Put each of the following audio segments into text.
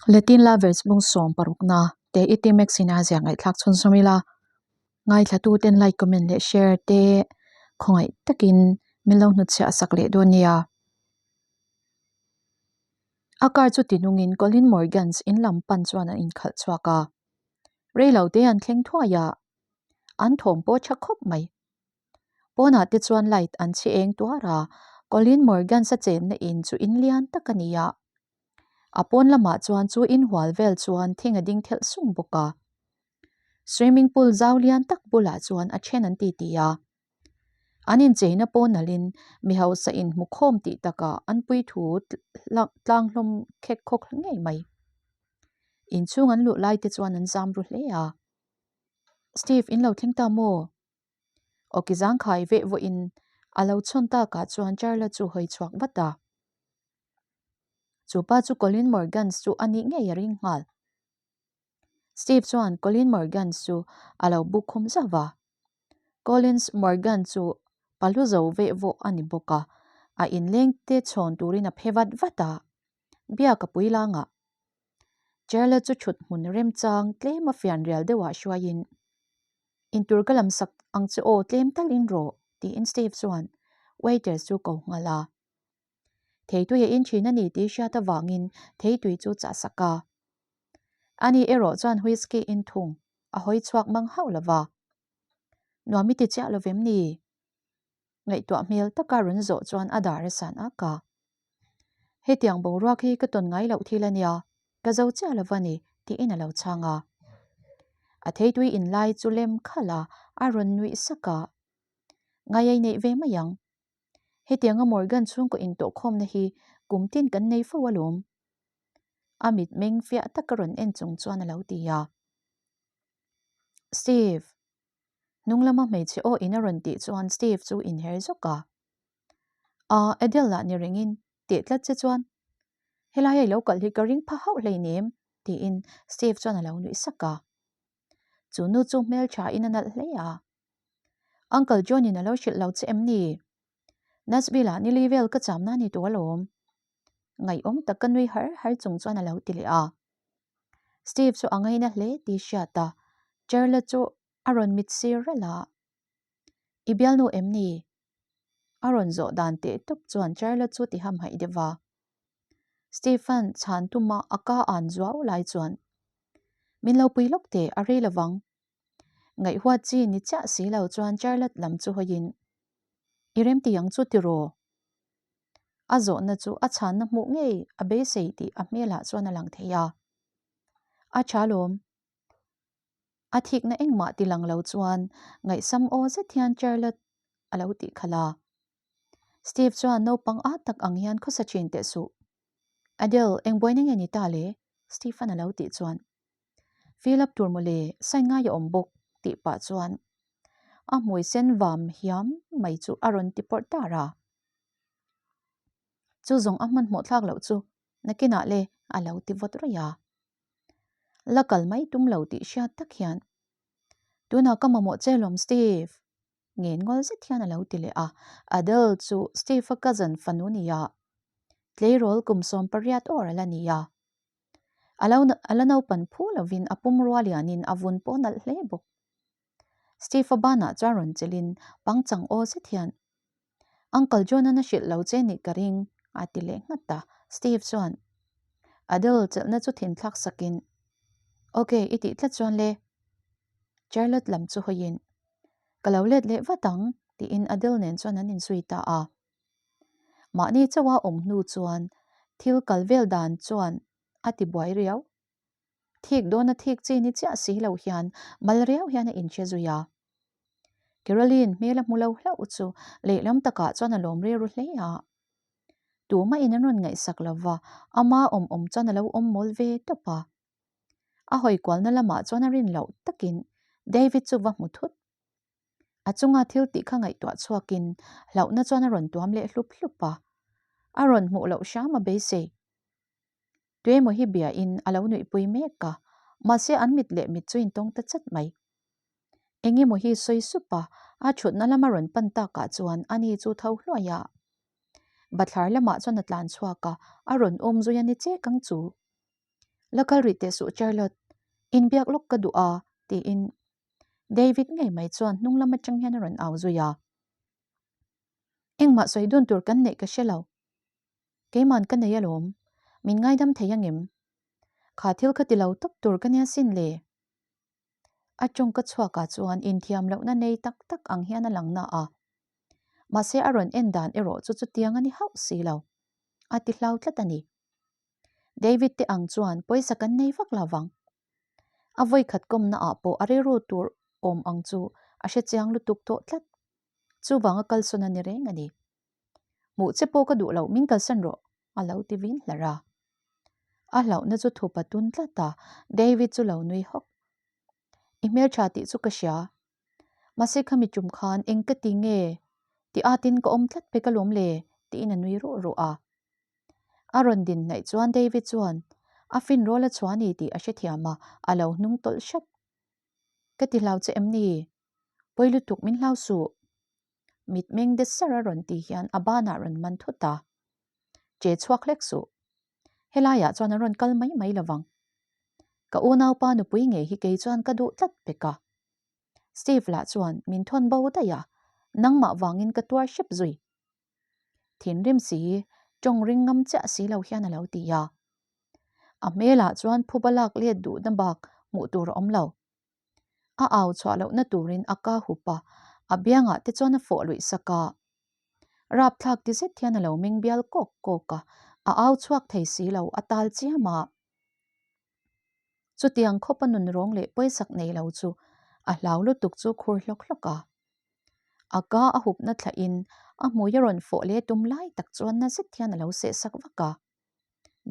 Latin Lovers bung sawm parukna te i ti Maxina ziah ngaihthlak chhunzawm ila ngaithlatuten like comment leh share te khawngaih takin min lo hnutchhiah sak leh dawn nia. A car chu tinungin Colin Morgans in lam pan chuan a inkhalh chhuak a, reilo te an thleng thuai a, an thawm pawh tha khawp mai. Pawnah te chuan light an chhi eng tuar a, Colin Morgans a chenna in chu in lian tak a ni a. A pawn lamah chuan chu inhual vel chuan thing a ding thelh sung bawk a. Swimming pool zau lian tak bulah chuan a then an titi a. An incheina pawh nalhin mi hausa inhmu khawm tih takah an puithu tlang hlawm khek khawk ngei mai. Inchhung an luh lai te chuan an zam ru hle a. Steve, in lo thleng ta maw? Awki zangkhai veh vawiin a lo chhawn takah chuan Charla chu hawi chhuak vat a. Chu pa chu Colin Morgans chu a nih ngei a ring nghal. Steve chuan Colin Morgans chu a lo buk khum zauh a. Collins Morgan chu palu zo veh vawh a ni bawk a, a inleng te chhawn turin a phe vat vat a. Biak a pui langah. Charla chu thut hmun remchang tlem a fian rial deuhah hruaiin Intur ka lam sak ang che aw tlem talin rawh tiin Steve chuan waiters chu ko nghal a. Theitui a in thin a ni tih hriat avangin theitui chu chah sak a. Ani erawh chuan whisky in thung a hawi chhuak mang hauh lo va. Nuam i ti chiah lo vem ni? Ngaihtuah hmel taka rawn zawh chuan a dar a san ak a. Hetiang boruak hi ka tawn ngai loh thil a nia, ka zo chiah lo va ni tiin a lo chhang a. A theitui inlai chu lem khalh a, a rawn nuih sak a. Ngaiai neih ve mai ang. Hetianga Morgan chhungkaw intawhkhawmna hi kum tin kan nei fo alawm. A mitmeng fiah taka rawn en chung chuan a lo ti a. Steve! Hnung lama hmeichhe aw in a rawn tih chuan Steve chu inher zawk a. Aa, Adele lah ni rengin teh tlat che chuan helaia i lo kalh hi ka ring pha hauh hleinem tiin Steve chuan a lo nuih sak a. Chu nu chu hmeltha in a nalh hle a. Uncle John in a lo hrilh lo che em ni? Nashville ah nili vel ka cham na ni tawh alawm. Ngaihawm tak ka nui har har chung chuan a lo ti leh a. Steve chu a ngaina hle tih hriat a, Charlotte chu a rawn mit sir ralh a. I bialnu em ni? A rawn zawh dan teh tawp chuan Charlotte chu ti hamhaih deuh va. Stephen chhan tuma a ka an zuau lai chuan, Min lo pui lawk teh, a rei lovang. Ngaihhuat chi ni chiah si lo chuan Charlotte lam chu hawiin, I remti ang chu tiraw? A zawhna chu a chhanna hmuh ngei a beisei tih a hmelah chuan a lang thei a. A tha lawm. A thikna engmah ti lang lo chuan ngaihsam aw zet hian Charlotte a lo tih khalh a. Steve chuan naupang a tak ang hian khawsa thin teh suh. Adele, eng buaina nge ni ta le? Stephen a lo tih chuan. Fill up tur mawle, sign ngai a awm bawk tih pah chuan a hmui sen vam hiam mai chu a rawn ti pawrh tar a. Chu zawng a hmanhmawh thlak loh chu nakinah le a lo ti vawt rawih a. La kal mai tum lo tih hriat tak hian tunah ka mamawh che lawm Steve ngen ngawl zet hian a lo ti leh a. Adele chu Steve-a cousin fanu nia tleirawl kum 18 awr a la ni a. A lo a la naupan phu lovin a pum rua lianin a vun pawh nalh hle bawk. Steve-a banah chuan rawn chelhin pangchang aw zet hian Uncle John-an a hrilh lo che nih ka ring a ti leh nghat a. Steve chuan Adele chelhna chu thinthlak sakin Ok, i tih tlat chuan le. Charlotte lam chu hawiin Ka lo let leh vat ang tiin Adele nen chuan an inzui ta a. Mahni chauha awm hnu chuan thil kal vel dan chuan a ti buai riau. Thik dawna thik chi ni chiah si lo hian mal riau hian a inhre zui a. Caroline hmel a hmu lo hlauh chu lehlam takah chuan a lawm rilru hle a. Tumahin an rawn ngaihsak lo va, ama awm awm chuan a lo awm mawl ve tawp a. A hawi kualna lamah chuan a rin loh takin David chu va hmu thut. A chunga thil tih kha ngaihtuah chhuakin hlauhna chuan a rawn tuam leh hlup hlup a. A rawn hmuh loh hram a beisei. Tuemaw hi biain a lo nuihpui mek a, mahse an mit leh mit chu intawng ta chat mai. Engemaw hi sawi sup a, a thutna lama rawn pan takah chuan ani chu tho hluai a. Bathlar lamah chuan a tlan chhuak a, a rawn awm zui a ni chek ang chu. La kal rih teh suh Charlotte, inbiak lawk ka duh a, tiin David ngei mai chuan hnung lam atang hian a rawn au zui a. Engmah sawi dun tur kan neih ka hre lo. Keiman ka nei alawm, min ngaidam thei angem? Kha thil kha ti lo tawp tur ka nia sin le. A tawngka chhuakah chuan inthiam lohna nei tak tak ang hian a lang na a. Mahse a rawn en dan erawh chu chutiang a ni hauh si lo. A ti hlau tlat a ni. David te ang chuan pawisa kan nei vak lo vang. A vawikhat kawmna ah pawh a rilru tur awm ang chu a hrechiang lutuk tawh tlat. Chuvang a kalsawn a ni reng a ni. Hmuh che pawh ka duh lo, min kalsan rawh, a lo ti vin hlar a. A hlauhna chu thup a tun tlat a, David chu lo nui hawk. I hmeltha tih chu ka hria. Mahse khami tum khan eng ka ti nge? Ti atin ka awm tlat pek alawm le, tiin a nui ruh ruh a. A rawn din hnaih chuan David chuan a fin rawl a chhuah a ni tih a hrethiam a, a lo hnung tawlh hret. Ka ti hlau che em ni? Pawi lutuk min hlau suh. Mitmeng de sar a rawn ti hian a banah rawn man thut a. Che chhuak hlek suh. Helaiah chuan an rawn kal mai mai lovang. Ka unaupa nupui ngei hi kei chuan ka duh tlat pek a. Steve lah chuan min thawn bo daih a, nangmah vangin ka tuar hrep zui. Thinrim si, tawng ring ngam chiah si lo hian a lo ti a. A hmelah chuan phuba lak let duhna bak hmuh tur a awm lo. A au chhuah lohna turin a ka hup a, a biangah te chuan a fawh luih sak a. Rapthlak ti zet hian a lo meng bial kawk kawk a, a au chhuak thei si lo, a tal chiam a. Chutiang khawpa nun rawng leh pawisak nei lo chu a hlau lutuk chu khur hlawk hlawk a. A ka a hupna thlahin a hmui a rawn fawh leh tum lai tak chuan na zet hian a lo seh sak vak a.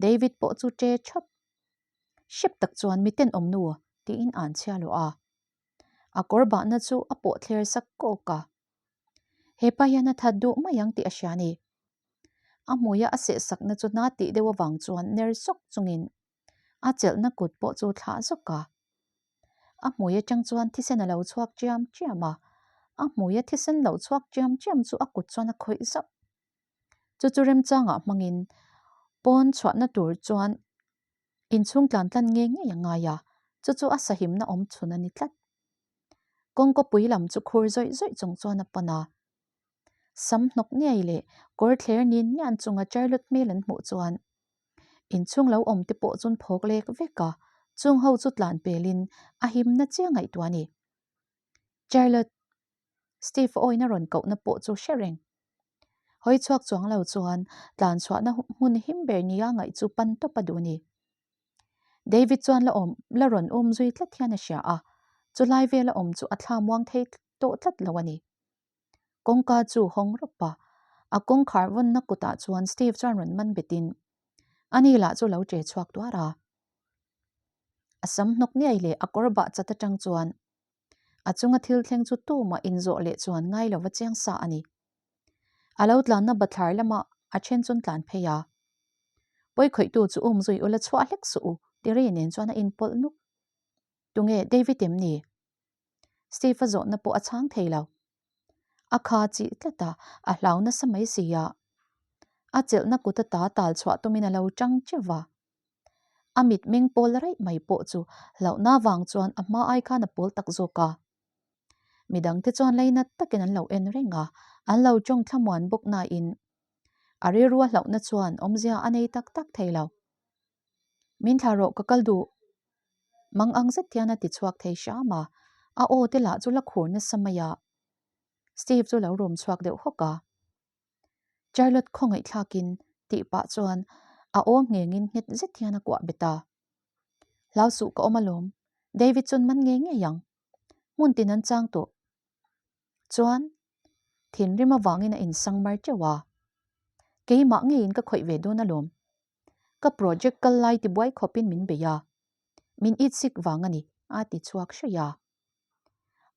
David pawh chu ṭe ṭhap. Hrep tak chuan mi tenawm nu tiin an chhia luah a. A kawr bahna chu a pawh thler sak kawk a. Hepa hian a that duh mai ang tih a hria a ni. A hmuia a seh sakna chu hna tih deuh avang chuan ner sawk chungin a chelhna kut pawh chu thlah zawk a. A hmui atang chuan thisen a lo chhuak chiam chiam a, a hmuia thisen lo chhuak chiam chiam chu a kut chuan a khawih zauh. Chu chu remchangah hmangin pawn chhuahna tur chuan inchhung tlan tlan ngei ngei a ngai a, chu chu a sahimna awm chhun a ni tlat. Kawngkawpui lam chu khur zawih zawih chung chuan a pan a. Sam hnawk ngei leh kawr thler nin nian chunga Charlotte hmel an hmuh chuan inchhung lo awm te pawh chun phawk lek vek a, chung ho chu tlan pelin a himna chiang ngaihtuah a ni. Charlotte! Steve awina rawn kohna pawh chu hre reng. Hawi chhuak chuang lo chuan tlan chhuahna hmun him ber nia ngaih chu pan tawp a duh a ni. David chuan la awm la rawn um zui tlat hian a hria a, chulai vela awm chu a thla muang thei tawh tlat lo a ni. Kawngka chu hawng rawp a, a kawngkhar vawnna kutah chuan Steve chuan rawn man betin ani lah chu lo che chhuak tuar a. A sam hnawk niai leh a kawr bah chat atang chuan a chunga thil thleng chu tumah inzawh leh chuan ngai lova chiang sa a ni. A lo tlanna bathlar lamah a then chun tlan phei a. Pawikhawihtu chu um zui ula chhuah hlek suh u, Terry nen chuan a inpawlh nuk. Tunge David em ni? Steve-a zawhna pawh a chhang thei lo. A kha chih tlat a, a hlau nasa mai si a. A chelhna kut ata tal chhuah tumin a lo tang teuh va. A mitmeng pawl raih mai pawh chu hlauhna vang chuan a hma ai khan a pawl tak zawk a. Midangte chuan lainat takin an lo en reng a, an lo tawng thlamuan bawk nain a rilrua hlauhna chuan awmzia a nei tak tak thei lo. Min thla rawh ka kal duh. Mang ang zet hian a ti chhuak thei hram a, a aw te lah chu la khur nasa mai a. Steve chu lo rum chhuak deuh hawk a. Charlotte khawngaih thlakin tih pah chuan a aw nghengin nghet zet hian a kuah bet a. Hlau suh ka awm alawm, David chuan man ngei ngei ang. Hmun tin an chang tawh. Chuan thinrim avangin a insang mar teuh a. Keimah ngeiin ka khawih ve dawn alawm. Ka project kal lai tibuai khawpin min bei a, min itsik vang a ni, a ti chhuak hraih a.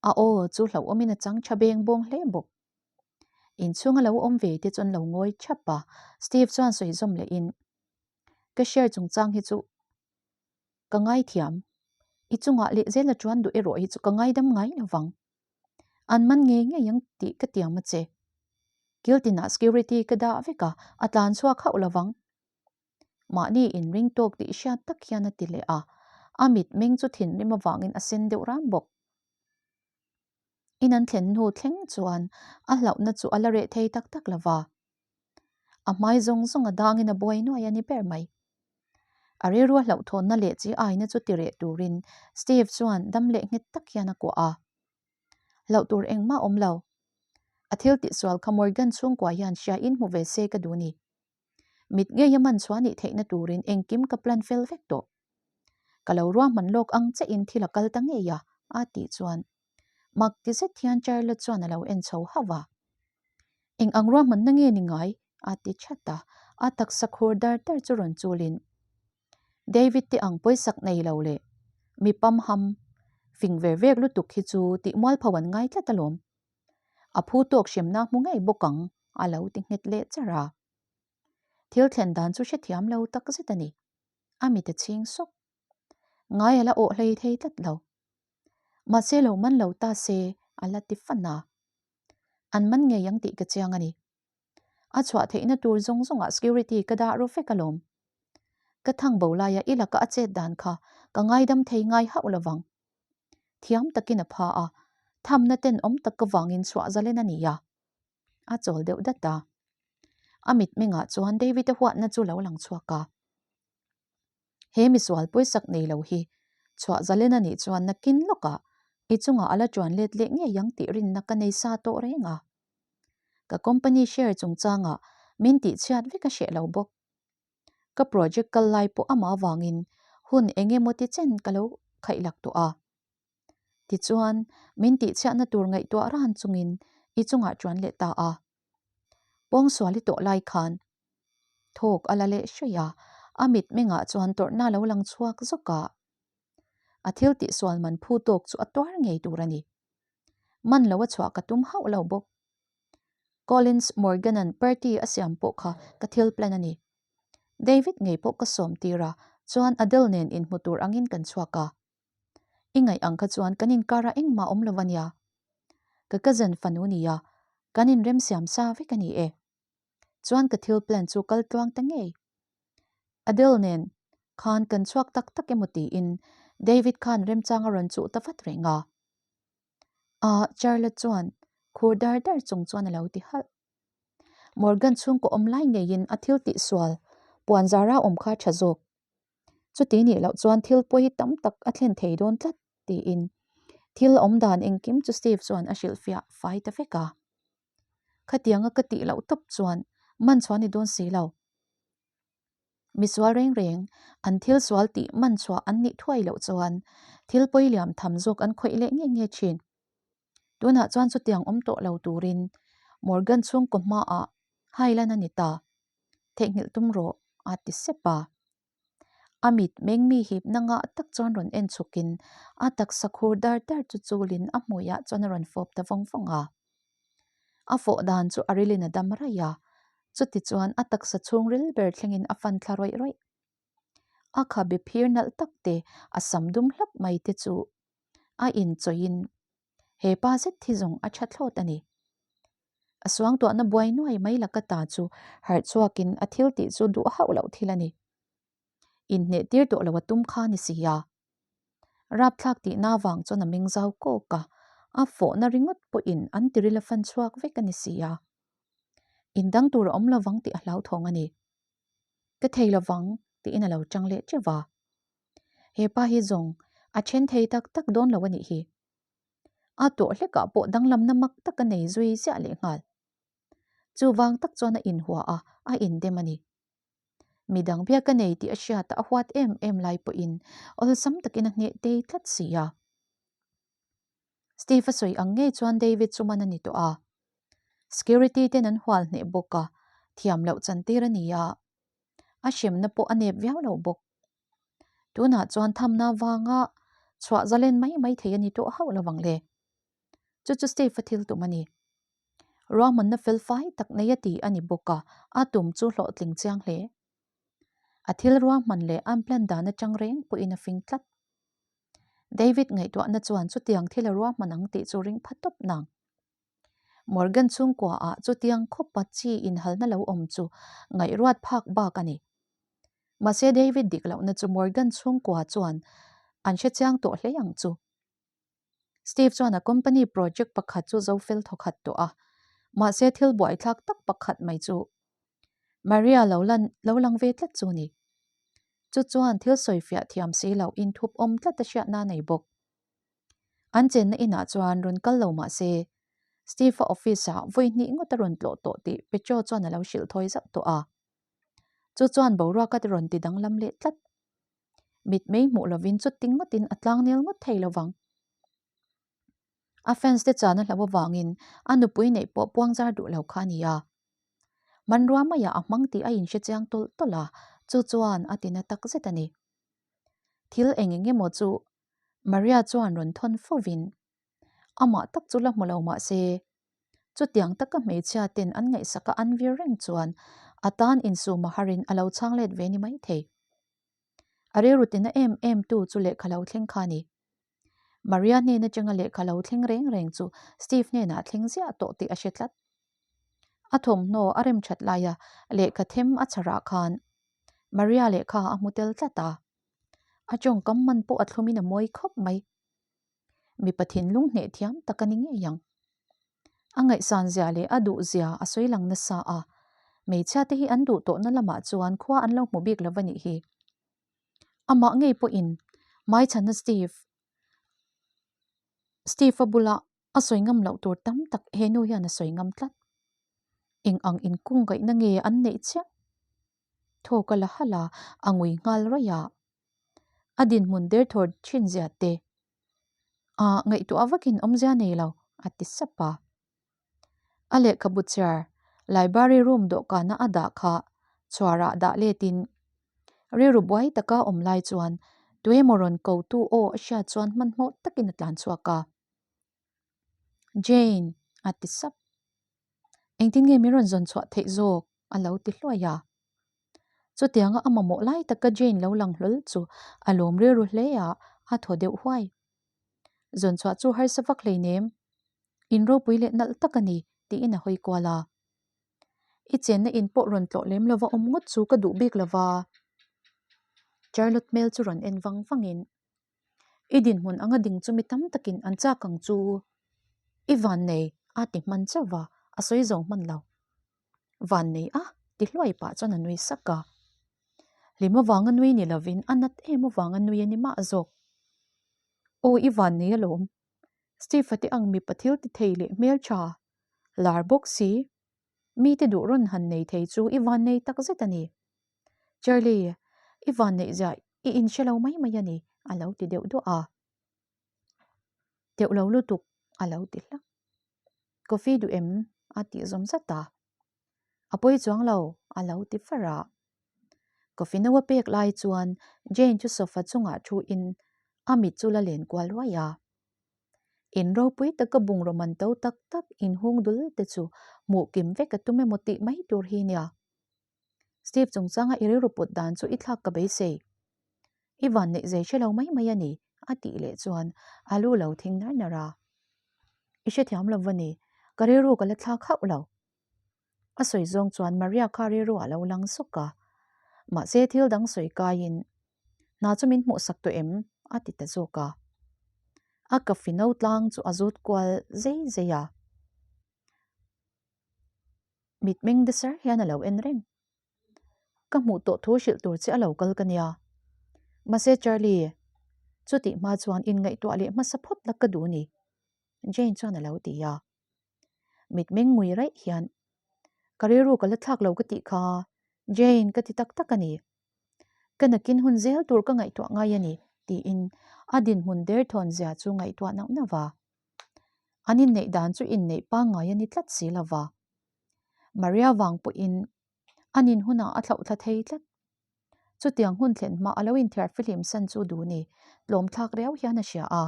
A aw chu hlauhawmin a chang tha beng bawng hle bawk. Inchhunga lo awm ve te chu an lo ngawi thap a, Steve chuan sawi zawm lehin, Ka share chungchang hi chu ka ngaithiam, i chungah leh zel a tuan duh erawh hi chu ka ngaidam ngai lo vang. An man ngei ngei ang tih ka tiam a che. Kil tinah security ka dah vek a, a tlan chhuak hauh lo vang. Mahni inring tawk tih hriat tak hian a ti leh a, a mitmeng chu thinrim avangin a sen deuh ran bawk. In an thlen hnu thleng chuan a hlauhna chu a la reh thei tak tak lo va. A hmai zawng zawng a dangin a buai nuai a ni ber mai. A rilrua hlauhthawnna leh chi aina chu ti reh turin Steve chuan dam leh nghet tak hian a kuah a. Hlauh tur engmah awm lo. A thil tihsual kha Morgan chhungkua hian hria in hmu ve se ka duh ni. Mit ngei a man chhuah nih theihna turin engkim ka plan fel vek tawh. Ka lo ruahman lawk ang che in thil a kal ta ngei a, a tih chuan mak ti zet hian Charlotte chuan a lo en chho hauh a. Eng ang ruahmanna nge ni ngai? a ti chat a, a taksa khur dar dar chu rawn chulin David te ang pawisak nei lo leh mi pamham fing ver vek lutuk hi chu tih mualpho an ngai tlat alawm. A phu tawk hremna hmu ngei bawk ang a lo ti nghet leh char a. Thil thlen dan chu hrethiam lo tak zet a ni. A mit a chhing sawk. Ngai a la awh hlei thei tlat lo. Mahse lo man lo ta se a la ti fan a. An man ngei ang tih ka chiang a ni. A chhuah theihna tur zawng zawngah security ka dah ru vek alawm. Ka thang bo laia i laka a chet dan kha ka ngaidam thei ngai hauh lovang. Thiam takin a pha a, thamna tenawm tak ka vangin chhuah zalen a ni a. A chawl deuh dat a. A mitmengah chuan David-a huatna chu lo lang chhuak a. He misual pawisak nei lo hi chhuah zalen a nih chuan nakin lawkah i chungah a la ṭuan let leh ngei ang tih rinna ka nei sa tawh reng a. Ka company share chungchangah min tihchhiat vek a hreh lo bawk. Ka project kal lai pawh amah avangin hun eng emaw ti chen ka lo khaih lak tawh a. Tichuan, min tihchhiatna tur ngaihtuah ran chungin i chungah ṭuan leh ta a. Pawngsual i tawh lai khan thawk a la leh hruih a, a mitmengah chuan tawrhna a lo lang chhuak zawk a. A thil tihsual man phu tawk chu a tuar ngei tur a ni. Man lo a chhuah ka tum hauh lo bawk. Collins Morgan-a'n party a siam pawh kha ka thil plan a ni. David ngei pawh ka sawm tir a, chuan Adele nen inhmu tur angin kan chhuak a. I ngaih ang kha chuan kan inkarah engmah awm lo a nia. Ka cousin fanu nia, kan inremsiam sa vek a ni e. Chuan ka thil plan chu kal tluang ta ngei. Adele nen khan kan chhuak tak tak emaw tiin David khan remchang a rawn chuh ta vat reng a. Ah, Charlotte chuan khur dar dar chung chuan a lo ti halh. Morgan chhungkaw awm lai ngeiin a thil tihsual puan zara awm kha tha zawk. Chuti nih loh chuan thil pawi tam tak a thlen thei dawn tlat tiin thil awm dan engkim chu Steve chuan a hrilhfiah fai ta vek a. Khatianga ka tih loh tawp chuan man chhuah ni dawn si lo. Misual reng reng an thil sual tih man chhuah an nih thuai loh chuan thil pawi liam tham zawk an khawih leh nge nge thin. Tunah chuan chutiang awm tawh lo turin Morgan chhungkaw hmaah hailan a ni ta. Theihnghilh tum rawh a ti sep a. A mit meng mi hipna ngah tak chuan rawn en chhukin a taksa khur dar dar chu chulin a hmuiah chuan a rawn fawp ta vawng vawng a. A fawh dan chu a rilin a dam raih a, chuti chuan a taksa chhungril ber thlengin a fan thla rawih rawih. A khabe phir nalh tak te, a sam dum hlap mai te chu a inchawih he pa zet hi zawng a tha thlawt a ni. A suangtuahna buai nuai mai laka ta chu harh chhuakin a thil tih chu duh hauh loh thil a ni. Inhneh tir tawh lo a tum kha ni si a. Rapthlak tihna avang chuan a meng zau kawk a, a fawhna ringawt pawhin an tiril a fan chhuak vek a ni si a. Indang tur a awm lovang tih a hlauthawng a ni. Ka thei lovang tiin a lo chang leh teuh va. He pa hi zawng a then thei tak tak dawn lo a nih hi. A tawh hlekah pawh danglamna mak tak a nei zui ziah leh nghal. Chuvang tak chuan a inhua a, a indem a ni. Midang biak a nei tih a hriat a, a huat em em lai pawhin awlsam takin a hneh tei tlat si a. Steve a sawi ang ngei chuan David chu man a ni tawh a. Security ten an hual hneh bawk a, thiam loh chantir a ni a. A hremna pawh a nep viau lo bawk. Tunah chuan thamna vanga chhuah zalen mai mai thei a ni tawh hauh lovang le. Chu chu Steve a thil tum a ni. Ruahmanna fel fai tak nei a ti a ni bawk a, a tum chu hlawhtling chiang hle. A thil ruahman leh an plan dan atang reng pawhin a fing tlat. David ngaihtuahna chuan chutiang thil a ruahman ang tih chu ring pha tawp nang. Morgan chhungkuaah chutiang khawpa chi inhalna lo awm chu ngaihruat phak bak a ni. Mahse David dik lohna chu Morgan chhungkua chuan an hre chiang tawh hle ang chu. Steve chuan a company project pakhat chu zo fel thawkhat tawh a, mahse thil buaithlak tak pakhat mai chu Maria lo lan lo lang ve tlat chu ni. Chu chuan thil sawifiah thiam si loh inthup awm tlat a hriatna a nei bawk. An chenna inah chuan rawn kal lo mah se, Steve-a office-ah vawi hnih ngawt a rawn tlawh tawh tih Petro chuan a lo hrilh thawi zauh tawh a. Chu chuan boruak a rawn ti danglam leh tlat. Mitmei hmuh lovin chuti ngawtin a tlangnel ngawt thei lo vang. A fans te chan a hlauh avangin a nupui neih pawh puangzar duh lo kha a ni a. Hmanrua maiah a hmang tih a inhre chiang tawlh tawlh a, chu chuan a tina tak zet a ni. Thil eng eng emaw chu Maria chuan rawn thawn fovin amah tak chu la hmu lo mah se, chutiang taka hmeichhia ten an ngaihsaka an vir reng chuan a tan insuma harin a lo chhang let ve ni maithei. A rilru tina em em tu chu lehkha lo thleng kha a ni. Maria hnen atanga lehkha lo thleng reng reng chu Steve hnenah thleng ziah tawh tih a hre tlat. A thawmhnaw a rem that laia lehkha them a chharah khan Maria lehkha a hmu tel tlat a. A tawngkam man pawh a thlumin a mawi khawp mai. Mipa thinlung hneh thiam tak a ni ngei ang. A ngaihsan zia leh a duh zia a sawi lang nasa a, hmeichhia te hi an duh tawhna lamah chuan khua an lo hmu bik lo va nih hi. Amah ngei pawhin hmaichhana Steve Steve-a bula a sawi ngam loh tur tam tak he nu hian a sawi ngam tlat. Eng ang inkungkaihna nge an neih chiah? Thawk a la halh a, a ngui nghal rawih a. A dinhmun derthawr thin zia te a ngaihtuah vakin awmzia nei lo, a ti sap a. A lehkhabu chair library room dawhkana a dah kha chhuarah dah letin rilru buai taka awm lai chuan tuemaw rawn kotu aw a hriat chuan hmanhmawh takin a tlan chhuak a. Jane, a ti sap. Engtin nge min rawn zawn chhuah theih zawk? a lo ti hluai a. Chutianga a mamawh lai taka Jane lo lang hlawl chu a lawm rilru hle a, a thaw deuh huai. Zawn chhuah chu harsa vak hleinem. In ropui leh nalh tak a ni, tiin a hawi kual a. I chenna in pawh rawn tlawh lem lova awm ngawt chu ka duh bik lova. Charlotte hmel chu rawn en vang vangin, I dinhmun anga ding chu mi tam takin an chak ang chu. I vannei a ti hman chauh va, a sawi zo hman lo. Vannei a ti hluai pah chuan a nui sak a. Hlim avanga nui ni lovin a nat em avanga nui a ni mah zawk. Aw i vannei alawm. Steve-a te ang mipa thil ti thei leh hmeltha lar bawk si. Mite duh rawn han nei thei chu i vannei tak zet a ni. Charlie, i vanneih zia i inhre lo mai mai a ni, a lo ti deuh duah a. Deuh lo lutuk, a lo ti hlak. Coffee duh em? a tih zawm zat a. A pawi chuang lo, a lo ti far a. Coffee no a pek lai chuan Jane chu sofa chungah thu in a mit chu la len kual ruai a. In ropui taka bungraw man to tak tak inhung dul te chu hmuh kim vek a tum emaw tih mai tur hi nia. Steve chungchanga i rilru put dan chu i thlak ka beisei. I van neih zei hre lo mai mai a ni, a tih leh chuan a lu lo thing nar nar a. I hrethiam lo va ni, ka rilru ka la thlak hauh lo. A sawi zawng chuan Maria kha rilru a lo lang sawk a. Mahse thil dang sawi kaiin, Hna chu min hmuhsak tawh em? a ti ta zawk a. A coffee no tlang chu a zut kual zei zei a. Mitmeng de sar hian a lo en reng. Ka hmuh tawh thu hrilh tur che a lo kal ka nia. Mahse Charlie, chutih hma chuan inngaihtuah leh hmasa phawt la ka duh ni, Jane chuan a lo ti a. Mitmeng ngui raih hian, Ka rilru ka la thlak lo ka tih kha, Jane ka ti tak tak a ni. Ka nakin hun zel tur ka ngaihtuah ngai a ni, tiin a dinhmun derthawn zia chu ngaihtuah nauh nauh a. An inneih dan chu inneih pangngai a ni tlat si lo va. Maria vang pawhin a nin hunah a thlauh thla thei tlat. Chutiang hun thlen hma a lo inthiar fihlim san chu duh ni tlawmthlak riau hian a hria a.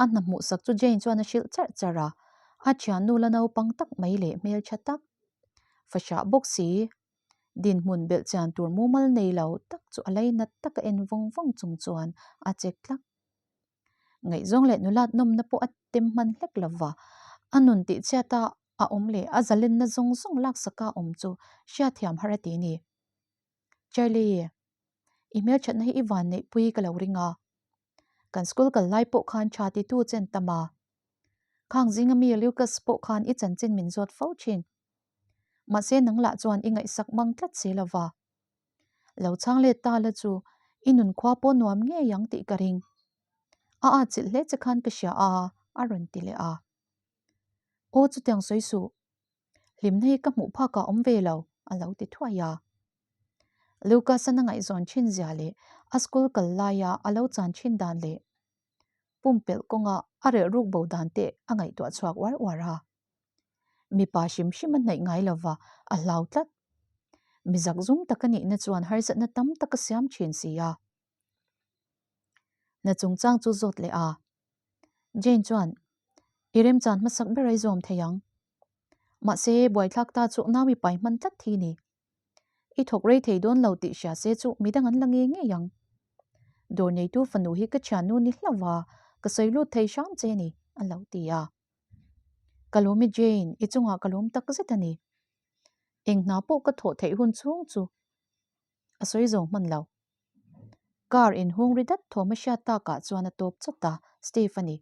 A hna hmuhsak chu Jane chuan a hrilh charh charh a, a thiannu la naupang tak mai leh hmeltha tak, fahrah bawk si, dinhmun belhchian tur mumal nei lo tak chu a lainat taka en vawng vawng chung chuan a chek tlak. Ngaihzawng leh nulat nawmna pawh a tem hman hlek lo va, a nun tihchhiata a awm leh a zalenna zawng zawng laksaka awm chu hriatthiam har a ti ni. Charlie, i hmelthatna hi i van neihpui ka lo ring a. Kan school kal lai pawh khan tha titu chen tam a. Khang zinga mi Lucas pawh khan i chanchin min zawt fo thin. Mahse nang lah chuan i ngaihsak mang tlat si lo va. Lo chhang let ta la chu i nun khua pawh nuam ngei ang tih ka ring. A at chilh hle che khan ka hria a, a rawn ti leh a. Aw chutiang sawi suh. Hlimna hi ka hmuh phakah awm ve lo, a lo ti thuai a. Lucas-a na ngaihzawn thin zia leh a school kal laia a lo chan thin dan leh pumpelh kawnga a relh ruk bo dan te a ngaihtuah chhuak uar uar a. Mipa hrim hrim a hnaih ngai lova a hlau tlat. Mi zakzum tak a nihna chuan harsatna tam tak a siam thin si a. Na chungchang chu zawt leh a. Jane chuan, I remchan hmasak ber ai zawm thei ang. Mahse, buaithlak ta chu nau i pai hman tlat thi ni. I thawk rei thei dawn lo tih hria se chu midang an la ngei ngei ang. Dawr neitu fanu hi ka thiannu ni hlauh a, ka sawi lut thei hram che ni, a lo ti a. Ka lawm i Jane, i chungah ka lawm tak zet a ni. Eng hna pawh ka thawh theih hun chhung chu a sawi zo hman lo. Car inhung ri dat thawm a hriat takah chuan a tawp chawt a, Steve a ni.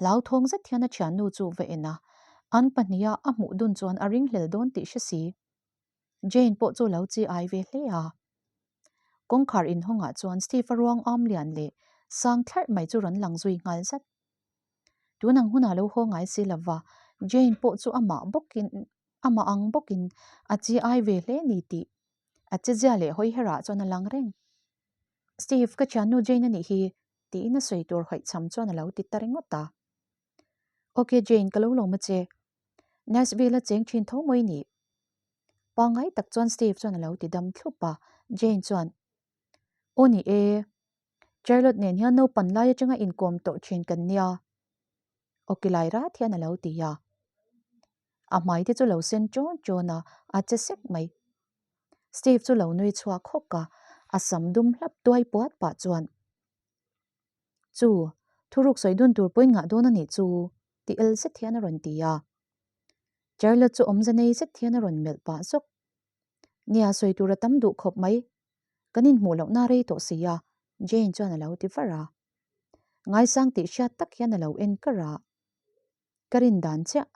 Hlauthawng zet hian a thiannu chu va en a, an pahniha a hmuh dun chuan a ringhlel dawn tih hre si. Jane pawh chu lo chi ai ve hle a. Kawngkhar inhawngah chuan Steve-a ruang am lian leh sang thlarh mai chu rawn lang zui nghal zat. Tun ang hunah lo haw ngai si lova, Jane pawh chu amah bawkin amah ang bawkin a chi ai ve hle ni tih a chezia leh hawi herah chuan a lang reng. Steve, ka thiannu Jane a nih hi, tiin a sawi tur hawichham chuan a lo ti ta ringawt a. Ok Jane, ka lo lawm a che. Nashville a cheng thin tho mawi ni. Pangngai tak chuan Steve chuan a lo ti dam thlup a, Jane chuan, Aw ni e, Charlotte nen hian naupan lai atanga inkawm tawh thin kan nia. Ok lai rat hian a lo ti a. A hmai te chu lo sen ṭawn ṭawn a, a che sek mai. Steve chu lo nui chhuak hawk a, a sam dum hlap tuai puat pah chuan, Chu, thuruk sawi dun tur pawhin ngah dawn a nih chu, ti el zet hian a rawn ti a. Charlotte chu awmze nei zet hian a rawn melh pah zawk. Nia, sawi tur a tam duh khawp mai. Kan inhmuh lohna rei tawh si a, Jane chuan a lo ti var a. Ngaisang tih hriat tak hian a lo en kar a. Ka rin dan chiah,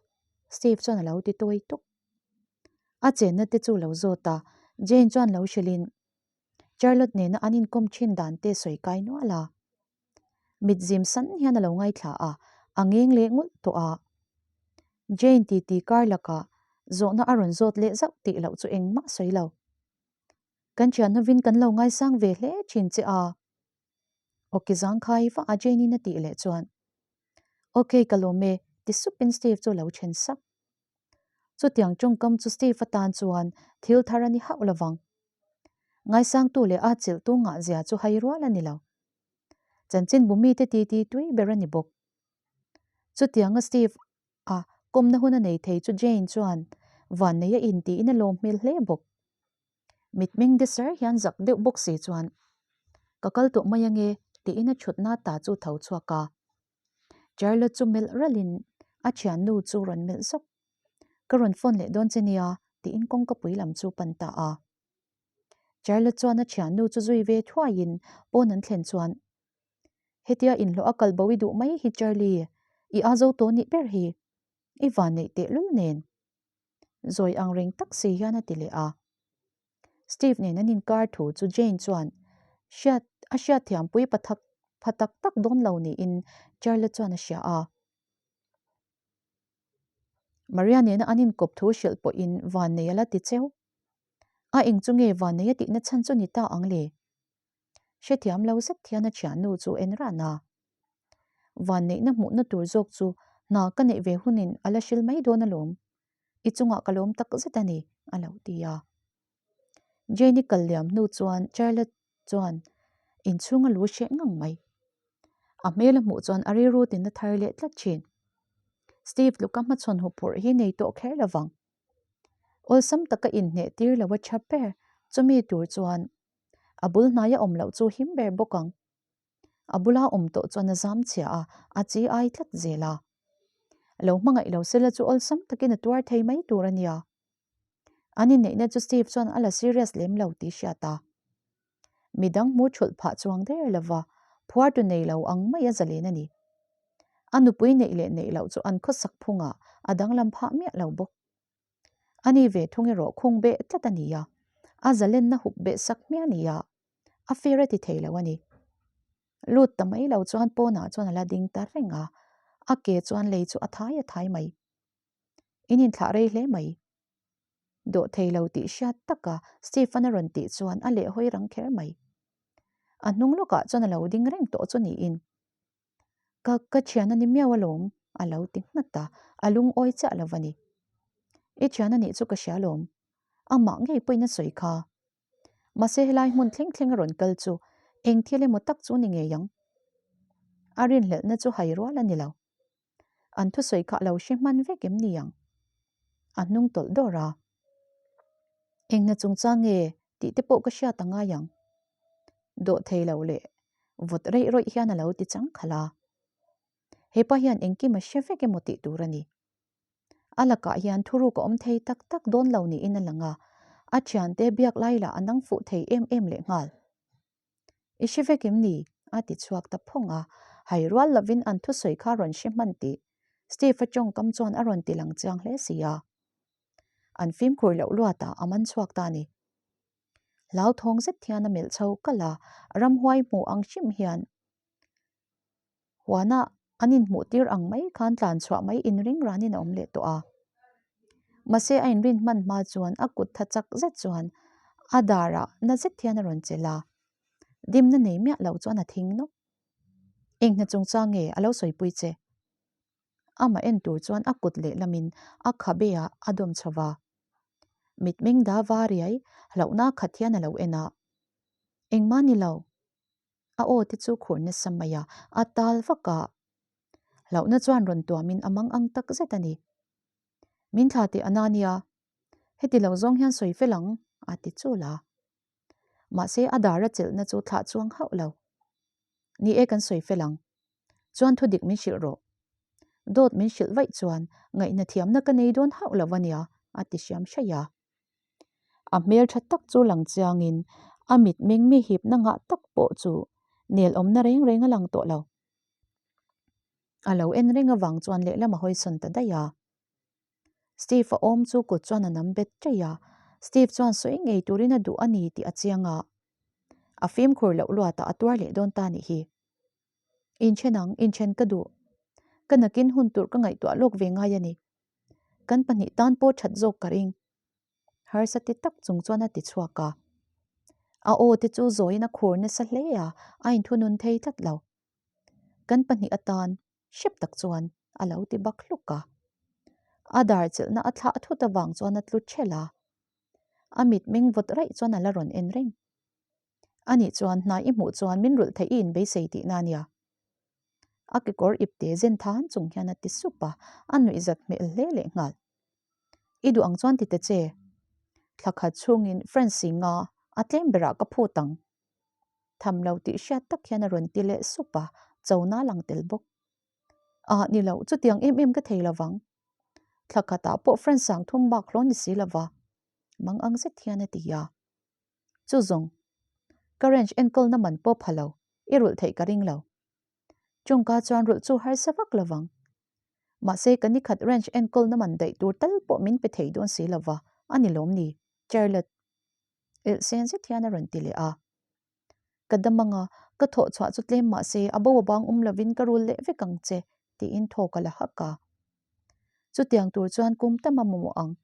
Steve chuan a lo ti tawi tuk. A chenna te chu lo zawt a, Jane chuan lo hrilhin Charlotte nena an inkawm thin dan te sawi kai nual a. Mit zim san hian a lo ngaithla a, a ngeng leh ngulh tawh a. Jane titi kar lakah zawhna a rawn zawt leh zauh tih loh chu engmah sawi lo. Kan thian hovin kan lo ngaisang ve hle thin che a. Awki zangkhai va a Jane in a tih leh chuan Ok ka lawm e ti supin Steve chu lo then sak. Chutiang tawngkam chu Steve atan chuan thil thar a ni hauh lovang. Ngaisangtu leh a chilhtu ngah zia chu hai rual a ni lo. Chanchinbu mite titi tui ber a ni bawk. Chutianga Steve a kawmna hun a nei thei chu Jane chuan vannei a intiin a lawm hmel hle bawk. Mitmeng de sar hian zak deuh bawk si chuan, Ka kal tawh mai ange, tiin a thutna ta chu tho chhuak a. Charlotte chu melh ralhin a thiannu chu rawn melh zawk. Ka rawn phone leh dawn che nia, tiin kawngka pui lam chu pan ta a. Charlotte chuan a thiannu chu zui ve thuaiin pawn an thlen chuan, Hetia inhlawh a kal bo i duh mai hi Charlie, i a zo tawh nih ber hi. I van neih tehlul nen. Zawi ang reng tak si hian a ti leh a. Steve nen an inkar thu chu Jane chuan hriat a hriatthiampui pathak pha tak tak dawn lo niin Charlotte chuan a hria a. Maria nena an inkawp thu hrilh pawhin vannei a la ti cheu. A eng chu nge vannei a tihna chhan chu ni ta ang le? Hrethiam lo zet hian a thiannu chu en ran a. Vanneihna hmuhna tur zawk chu hna ka neih ve hunin a la hril mai dawn alawm. I chungah ka lawm tak zet a ni, a lo ti a. Jane-i kal liam hnu chuan Charlotte chuan inchhung a lu hreh ngang mai. A hmel a hmuh chuan a rilru tin a thar leh tlat thin. Steve tluka hmachhawn huphurh hi nei tawh kher lovang. Awlsam taka inhneh tir lo a tha ber, chumi tur chuan A bul hnaia awm loh chu him ber bawk ang. A bula awm tawh chuan a zam chhia a, a chi ai tlat zel a. Lo hmangaih lo sela chu awlsam takin a tuar thei mai tur a nia. An inneihna chu Steve chuan a la serious lem lo tih hriat a. Midang hmu thulh phah chuang der lova phuartu nei lo ang mai a zalen a ni. A nupui neih leh neih loh chu an khawsak phungah a danglam phah miah lo bawk. A ni ve thung erawh khung beh tlat a ni a, a zalenna hup beh sak hmiah a ni a, a fair a ti thei lo a ni. Lut ta mai lo chuan pawnah chuan a la ding ta reng a, a ke chuan lei chu a thai a thai mai. In inthlah rei hle mai. Dawh thei lo tih hriat taka Stephen a rawn tih chuan a lehhawi rang kher mai. A hnung lawkah chuan a lo ding reng tawh chu niin. Ka ka thian a ni miau alawm, a lo ti nghat a, a lungawi chiah lo va ni. I thian a nih chu ka hria alawm, amah ngei pawhin a sawi kha. Mahse helai hmun thleng thleng a rawn kal chu eng thil emaw tak chu ni ngei ang. A rinhlelhna chu hai rual a ni lo. An thusawi kha a lo hre hman vek em ni ang? A hnung tawlh dawr a. Enghna chungchang nge tih te pawh ka hriat a ngai ang. Dawh thei lo leh vawt reih rawih hian a lo ti chang khalh a. Hepa hian engkim a hre vek emaw tih tur a ni. A lakah hian thuruk a awm thei tak tak dawn lo niin a lang a, a thiante biak lai lah a nang fuh thei em em lehnghal. I hre vek em ni? a ti chhuak ta phawng a, hai rual lovin an thusawi kha rawn hre hman tih Steve-a tawngkam chuan a rawn ti lang chiang hle si a. An fimkhur loh luatah a man chhuak ta a ni. Hlauthawng zet hian a melh chho kalh a, ramhuai hmuh ang hrim hian huana an inhmuh tir ang mai khan tlan chhuah mai inring ranin a awm leh tawh a. Mahse a inrin hman hma chuan a kut tha chak zet chuan a darah na zet hian a rawn chelh a, dimna nei miah lo chuan a thing nawk. Eng hna chungchang nge a lo sawipui che? Amah en tur chuan a kut lehlamin a khabe ah a dawm chho va. Mitmeng da va riai hlauhna khat hian a lo en a. Engmah ni lo. A aw te chu khur nasa mai a, a tal vak a. Hlauhna chuan rawn tuamin a mang ang tak zet a ni. Min thla teh a na nia. Heti lo zawng hian sawi fel ang, a ti chul a. Mahse a dar a chelhna chu thlah chuang hauh lo. Ni e kan sawi fel ang. Chuan thu dik min hrilh rawh. Dawt min hrilh vaih chuan ngaihna thiamna ka nei dawn hauh lo a nia, a ti hriam hraih a. A hmel tha tak chu lang chiangin a mitmeng mi hipna ngah tak pawh chu nel awmna reng reng a lang tawh lo. A lo en reng avang chuan lehlam a hawisawn ta daih a. Steve a awm chu kut chuan a nam bet ṭaih a, Steve chuan sawi ngei turin a duh a ni tih a chiang a. A fimkhur loh luatah a tuar leh dawn ta nih hi. Inṭhen ang, inṭhen ka duh. Ka nakin hun tur ka ngaihtuah lawk ve ngai a ni. Kan pahnih tan pawh ṭhat zawk ka ring. Harsa ti tak chung chuan a ti chhuak a. A aw te chu zawiin a khur nasa hle a, a inthunun thei tlat lo. Kan pahnih atan hrep tak chuan a lo ti bak hluk a. A dar chelhna a thlah thut avang chuan a tlu ṭhelh a. A mitmeng vawt raih chuan a la rawn en reng. Anih chuan hna i hmuh chuan min rulh theih i inbeisei tihna a nia. A kekawr ipte zen than chung hian a ti sup a, a nuihzat hmel hle leh nghal. I duh ang chuan ti ta che. Thla khat chhungin Francy nga a tlem berah ka phut ang. Tham lo tih hriat tak hian a rawn ti leh sup a, chona a lang tel bawk. Ah, ni lo, chutiang em em ka thei lo vang. Thla khatah pawh Francy ang thum bak hlawn ni si lo va, mang ang zet hian a ti a. Chu zawng, ka ranch enkawlna man pawh pha lo, i rulh theih ka ring lo. Chungka chuan rulh chu harsa vak lo vang. Mahse, ka nikhat ranch enkawlna man daih tur tal pawh min pe thei dawn si lo va, a ni lawm ni, Charlotte? Elh sen zet hian a rawn ti leh a. Ka dam anga, ka thawh chhuah chu tlem mahse a bo a bang awm lovin ka rul leh vek ang che, tiin thaw ka la hak a. Chutiang tur chuan kum tam a mamawh ang.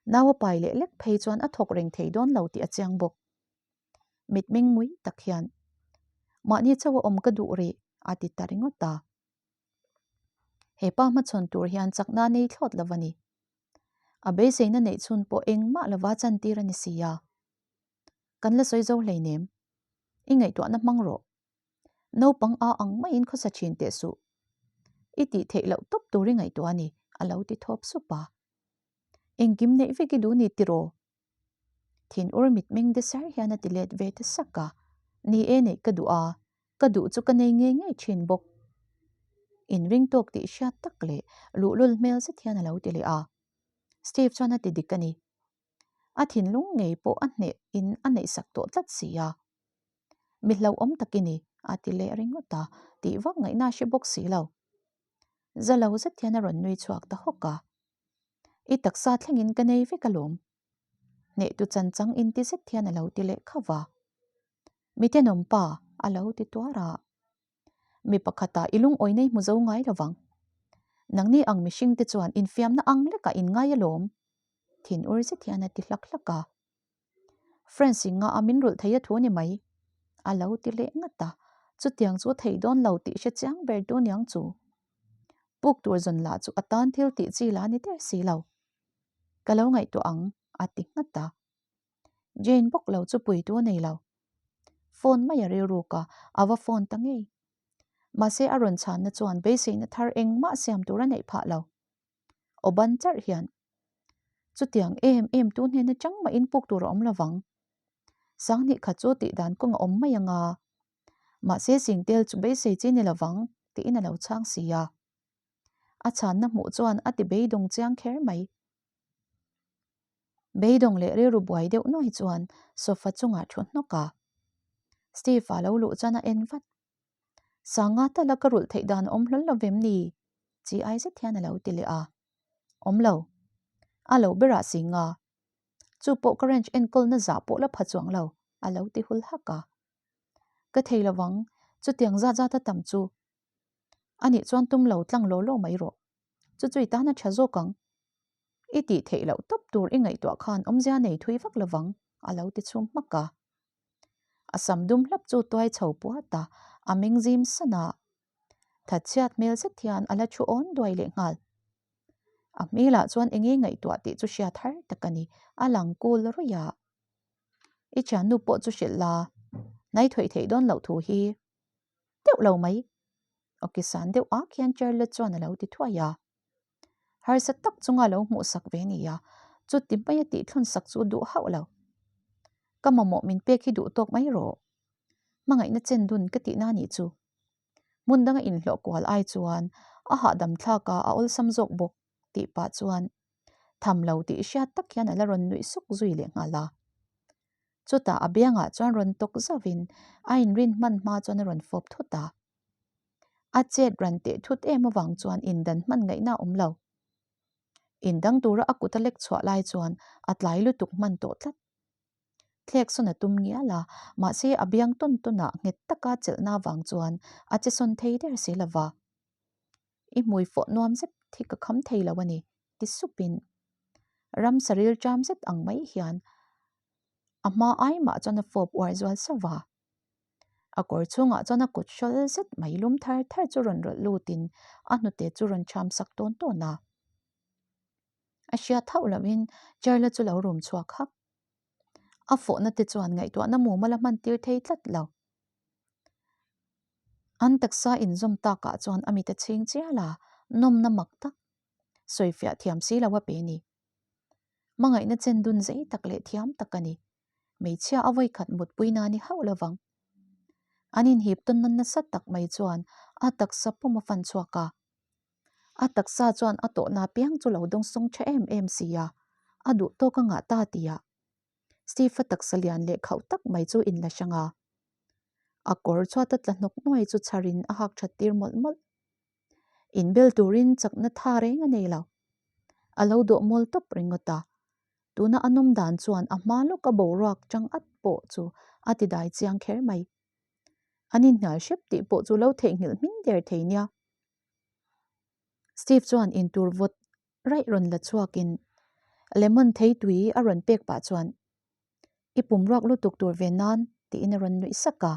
Nau a pai leh lek phei chuan a thawk reng thei dawn lo tih a chiang bawk. Mitmeng ngui tak hian, Mahni chauh a awm ka duh rih, a ti ta ringawt a. He pa hmachhawn tur hian chakna nei thlawt lo a ni. A beiseina neih chhun pawh engmah lova chantir a ni si a. Kan la sawi zo hleinem. I ngaihtuahna hmang rawh. Naupang a ang maiin khawsa thin teh suh. I tih theih loh tawp tur i ngaihtuah a ni, a lo ti thawp sup a. Engkim neih vek i duh ni tiraw? Thin ur mitmeng de sar hian a ti let ve ta sak a, Ni e neih ka duh a, ka duh chu ka nei ngei ngei thin bawk. Inring tawk tih hriat tak leh luhlul hmel zet hian a lo ti leh a. Steve chuan a ti dik a ni. A thinlung ngei pawh a hneh in a neihsak tawh tlat si a. Mi hlauhawm tak i ni, a ti leh ringawt a, tih vak ngaihna a hre bawk si lo. Za lo zet hian a rawn nui chhuak ta hawk a. I taksa thlengin ka nei vek alawm. Hnehtu chanchang inti zet hian a lo ti leh khauh va. Mi tenawm pa, a lo ti tuar a. Mi pakhatah i lungawi nei hmu zo ngai lo vang. Nangni ang mihring te chuan infiamna ang lekah in ngai alawm, thin ur zet hian a ti hlak hlak a. Friends i ngah a min rulh thei a thu a ni mai, a lo ti leh ngat a. Chutiang chu a thei dawn lo tih hre chiang ber tu niang chu. Puk tur zawn lah chu a tan thil tih chi la ni der si lo. Ka lo ngaihtuah ang, a ti nghat a. Jane bawk lo chu puitu a nei lo. Phone mai a rilruk a, a va phone ta ngei. Mahse a rawn chhanna chuan beiseina thar engmah siam tur a neih phah lo. Aw ban charh hian, Chutiang em em tu hnen atang mah in puk tur a awm lovang. Sanghnih khat chu tih dan kawng a awm mai anga. Mahse Singtel chu beisei chi ni lovang tiin a lo chhang si a. A chhanna hmuh chuan a ti beidawng chiang kher mai. Beidawng leh rilru buai deuh nuai chuan sofa chungah thu hnawk a. Steve-a lo luh chuan a en vat. Sanga tala ka rulh theih dan a awm hlawl lo vem ni? Chi ai zet hian a lo ti leh a. Awm lo. A lo berah Singa. Chu pawh ka ranch enkawlna zah pawh la pha chuang lo, a lo ti hul hak a. Ka thei lovang, chutiang zat zat a tam chu. Anih chuan tum lo tlang law law mai rawh. Chu chu i tan a tha zawk ang. I tih theih loh tawp tur i ngaihtuah khan awmzia nei thui vak lovang, a lo ti chhum hmak a. A sam dum hlap chu tuai chho puat a, a meng zim san a. Thatchhiat hmel zet hian a la thu awn duai leh nghal. A hmelah chuan enge ngaihtuah tih chu hriat har tak a ni, a lang kul ruih a. I thiannu pawh chu hrilh la, hnai thawih theih dawn loh thu hi deuh lo mai. Awki san deuh ak hian Charlotte chuan a lo ti thuai a. Harsa tak chunga lo hmuhsak ve nia, chuti maia tihthlunsak chu duh hauh lo. Ka mamawh min pek hi duh tawk mai rawh. Hmangaihna chen dun ka tihna nih chu. Hmun danga inhlawh kual ai chuan a hahdam thlak a, a awlsam zawk bawk tih pah chuan tham lo tih hriat tak hian a la rawn nuih suk zui leh nghal a. Chutah a biangah chuan rawn tawk zauhin a inrin hman hma chuan a rawn fawp thut a. A chet ran teh thut em avang chuan indan hman ngaihna a awm lo. Indang tura a kut a lek chhuah lai chuan a tlai lutuk hman tawh tlat. Thlek sawn a tum ngial a, mahse a biang tawn tawnah nghet taka chelhna avang chuan a che sawn thei der si lova. I hmui fawh nuam zet hi ka kham thei lo a ni, ti supin ramsa ril ṭam zet ang mai hian a hma ai mah chuan a fawp uar zual sauh va. A kawr chhungah chuan a kut hrawl zet mai lum thar thar chu rawn rawlh lutin a hnute chu rawn ṭham sak tawn tawn a. A hriat hauh lohin Charla chu lo rum chhuak hak. A fawhna te chuan ngaihtuahna mumal a hman tir thei tlat lo. An taksa inzawm takah chuan a mit a chhing chial a, nawmna mak tak sawifiah thiam si lo a pe ni. Hmangaihna chen dun zei tak leh thiam tak a ni. Hmeichhia a vawikhat mutpui na ni hauh lovang. An inhip tawn na nasa tak mai chuan a taksa pum a fan chhuak a. A taksa chuan a tawhna piang chu lo dawngsawng tha em em si a, a duh tawk a ngah ta tih ah Steve-a taksa lian leh khauh tak mai chu inla hrang a. A kawr chhuat a tla hnawk nuai chu chharin a hak that tir mawlh mawlh. Inbel turin chakna tha reng a nei lo. A lo dawh mawl tawp ringawt a. Tuna a nawm dan chuan a hma lawka boruak chang at pawh chu a ti dai chiang kher mai. An inhnial hrep tih pawh chu lo theihnghilh hmin der thei nia. Steve chuan intur vawt raih rawn la chhuakin lemon thei tui a rawn pek pah chuan I pum ruak lutuk tur ve nan tiin a rawn nuih sak a.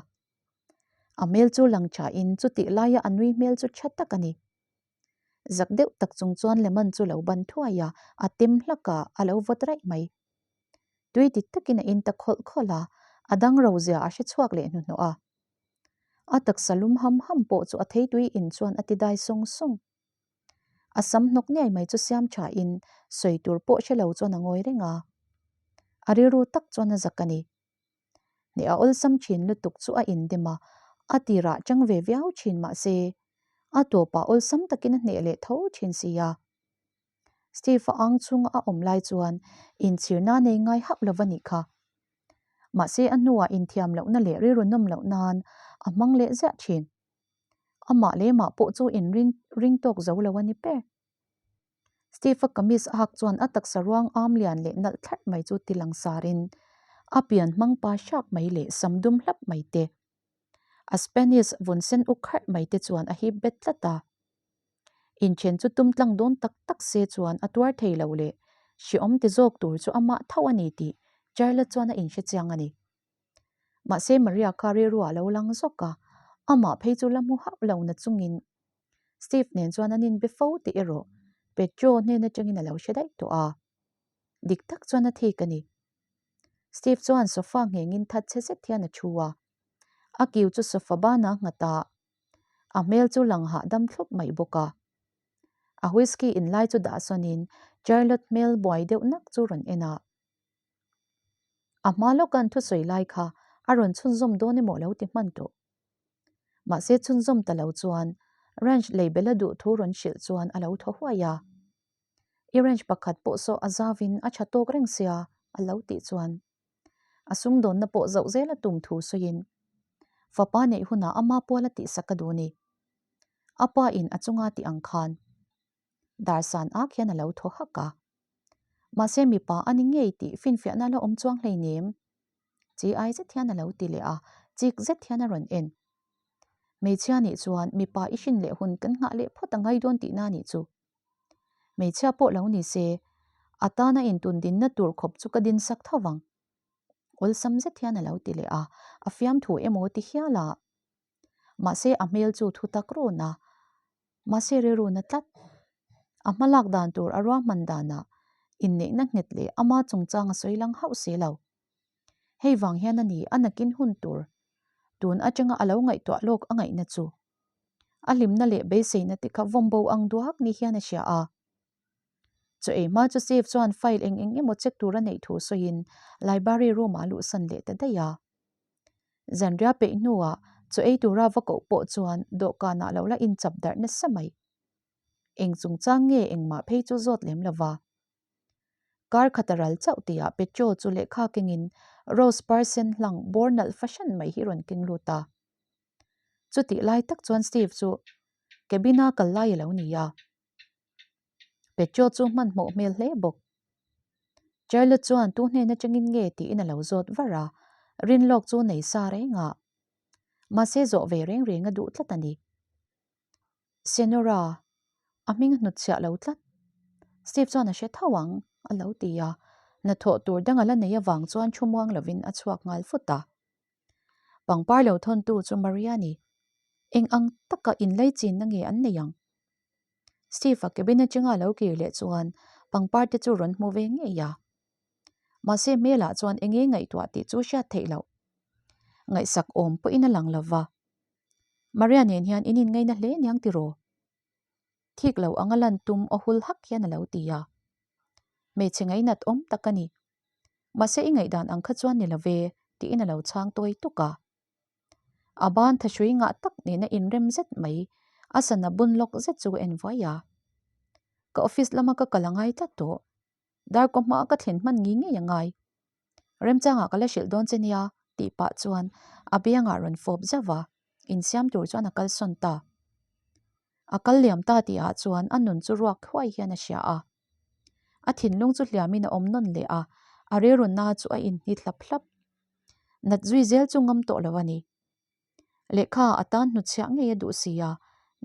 A hmel chu lang thain chutih laia a nui hmel chu tha tak a ni. Zak deuh tak chung chuan lemon chu lo ban thuai a, a tem hlak a, a lo vawt raih mai. Tui dik takin a in ta khawlh khawlh a, a dang ro zia a hre chhuak leh hnuhnawh a. A taksa lum ham ham pawh chu a theitui in chuan a ti dai sawng sawng. A sam hnawk ngei mai chu siam tha in sawi tur pawh hre lo chuan a ngawi reng a. A rilru tak chuan a zak a ni. Hneh a awlsam thin lutuk chu a indim a, a tirah chang ve viau thin mah se, a tawpah awlsam takin a hneh leh tho thin si a. Steve-a ang chunga a awm lai chuan inchhirna nei ngai hauh lo va nih kha. Mahse a hnuah inthiam lohna leh rilru nawm loh nan a hmang leh ziah thin. Amah leh mah pawh chu inring ring tawk zo lo a ni ber. Steve-a kamis a hak chuan a taksa ruang am lian leh nalh thlarh mai chu ti lang sarin a pian hmang pa hrak mai leh sam dum hlap mai te, a Spanish vun sen uk kharh mai te chuan a hip bet tlat a. Inthen chu tum tlang dawn tak tak se chuan a tuar thei lo leh hreawm ti zawk tur chu amah tho a ni tih Charlotte chuan a inhre chiang a ni. Mahse Maria kha rilru ah lo lang zawk a, amah phei chu la hmu hauh lo na chungin Steve nen chuan an inbe fo tih erawh Pedro hnen atangin a lo hre daih tawh a. Dik tak chuan a thik a ni. Steve chuan sofa nghengin that chhe zet hian a thu a, a kiu chu sofa banah a nghat a, a hmel chu lang hahdam thlup mai bawk a. A whisky in lai chu dah sawnin Charlotte hmel buai deuh nak chu rawn en a. A hma lawka an thusawi lai kha a rawn chhunzawm dawn emaw lo ti hman tawh. Mahse chhunzawm ta lo chuan ranch lei bela duh thu rawn hrilh chuan a lo thaw huai a. I ranch pakhat pawh saw a zauin a tha tawk reng sia a lo tih chuan a sumdawnna pawh zauh zel a tum thu sawiin fapa neih hunah ama pual a tihsak a duh ni. A pa in a chunga tih ang khan Darsan ak hian a lo thaw hak a. Mahse mipa a ni ngei tih finfiahna la awm chuang hleinem. Chi ai zet hian a lo ti leh a, chik zet hian a rawn en. Hmeichhia nih chuan mipa i hrin leh hun kan nghah leh phawt a ngai dawn tihna nih chu. Hmeichhia pawh lo ni se, a tana intun dinna tur khawp chu ka din sak tho vang. Awlsam zet hian a lo ti leh a, a fiamthu emaw ti hial a. Mahse a hmel chu thu tak run a, mahse rilru na tlat. A hma lak dan tur a ruahman danah inneihna nghet leh ama chungchang a sawi lang hauh si lo. Hei vang hian a ni a nakin hun tur tun atanga a lo ngaihtuah lawk a ngaihna chu. A hlimna leh beiseina te kha vawmbo ang duak ni hian a hria a. Chaw ei hma chu Steve chuan file eng eng emaw check tur a neih thu sawiin library room ah a luhsan leh ta daih a. Zanriah peih hnuah chaw ei tura va koh pawh chuan dawhkanah lo la inchap darh nasa mai. Eng chungchang nge engmah phei chu zawt lem lo va. Kar khat a ral chauh tihah Petro chu lehkha kengin rose par sen hlang bawr nalh fahran mai hi rawn keng lut a. Chutih lai tak chuan Steve chu cabin-a kal lai a lo ni a. Petro chu hmanhmawh hmel hle bawk. Charlotte chuan tu hnen atangin nge tiin a lo zawt var a, rinlawk chu nei sa reng a. Mahse zawh ve reng reng a duh tlat a ni. Senora, a hming a hnutchhiah lo tlat. Steve chuan a hre tho ang, a lo ti a. Hnathawh tur dang a la nei avang chuan thu muang lovin a chhuak nghal fut a. Pangpar lo thawntu chu Maria ni. Eng ang taka inlei chinna nge an nei ang? Steve-a cabin atanga lo kir leh chuan pangpar te chu rawn hmu ve ngei a. Mahse hmelah chuan eng nge ngaihtuah tih chu hriat theih loh. Ngaihsak awm pawhin a lang lo va. Maria nen hian in inngaina hle niang tiraw? Thik lo anga lan tum aw hul hak hian a lo ti a. Hmeichhe ngainat awm tak a ni. Mahse i ngaihdan ang kha chuan ni lo ve tiin a lo chhang tawi tuk a. A ban thahrui ngah tak nena inrem zet mai a sana bun lawk zet chu ka en vuai a. Ka office lama ka kal a ngai tlat tawh. Darkaw hmaa ka thlen hman ngei ngei a ngai. Remchangah ka la hrilh dawn che nia tih pah chuan a biangah rawn fawp zauh a, insiam tur chuan a kalsawn ta. A kal liam ta tihah chuan a nun chu ruak thuai hian a hria a. A thinlung chu hliamin a awm nawn leh a, a rilruna chu a inhnit hlap hlap. Nat zui zel chu ngam tawh lo a ni. Lehkha a tan hnutchhiah ngei a duh si a,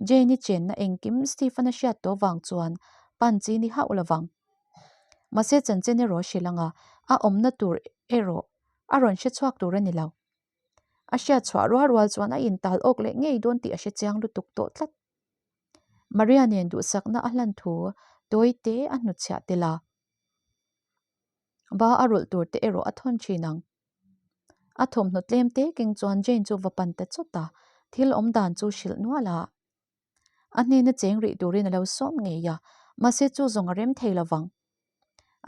Jane-i chenna engkim Stephen-a hriat tawh vang chuan pan chi ni hauh lo vang. Mahse chanchin erawh hrilh anga a awmna tur erawh a rawn hre chhuak tur a ni lo. A hriat chhuah rual rual chuan a intal awk leh ngei dawn tih a hre chiang lutuk tawh tlat. Maria nen duhsakna a hlan thu tawi te a hnutchhiah tel a. Ba a rulh tur te erawh a thawn thin ang. A thawmhnaw tlem te keng chuan Jane chu va pan ta chawt a, thil awm dan chu hrilh nual a. A hnena cheng rih turin a lo sawm ngei a, mahse chu zawng a rem thei lo vang.